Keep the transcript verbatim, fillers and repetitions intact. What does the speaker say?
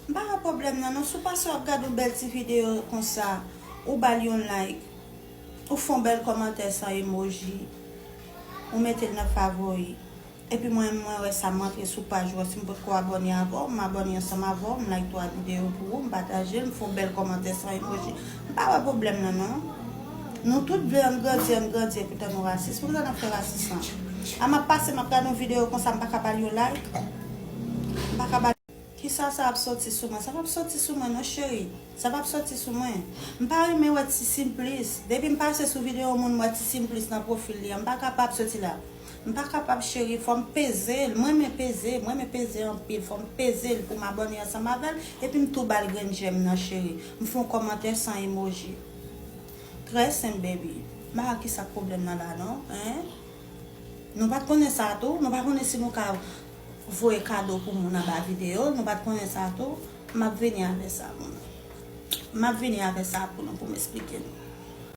M pa wè pwoblèm nan non. Si w pase w ap gade yon bèl ti videyo konsa, ou ba l yon like, ou fè yon bèl kòmantè san emoji, ou mete l nan favori. Epi mwen, mwen wè sa, m antre sou paj ou, si m potko abòne avè w, m abòne ansanm avè w, m like twa videyo pou ou, m pataje l, m fè yon bèl kòmantè san emoji. M pa wè pwoblèm nan non. Nou tout vle ann grandi, ann grandi, epoutan nou rasis. Poukisa n ap fè rasis lan? A m ap pase, m ap gade yon videyo konsa, m pa ka ba l yon like? M pa ka ba l Kisa sa ap soti sou mwen? Sa p ap soti sou mwen non, cheri. Sa p ap soti sou mwen. M pa renmen wè Ti Simplis. Depi m pase sou videyo moun, m wè Ti Simplis nan pwofil li an. M pa kapab soti la. M pa kapab, cheri. Fò m peze l. Mwen renmen peze. Mwen renmen peze anpil. Fò m peze l pou m abòne ansanm avè l. Epi m tou ba l grenn jèm nan, cheri. M fè yon kòmantè san emoji. Trè senp, baby. M pa wè kisa k pwoblèm nan la non, en. Nou pa t konnen sa tou. Nou pa konnen si nou ka voye kado pou moun anba videyo. Nou pa t konnen sa tou. M ap vini avè sa pou nou. M ap vini avè sa pou nou, pou m esplike nou.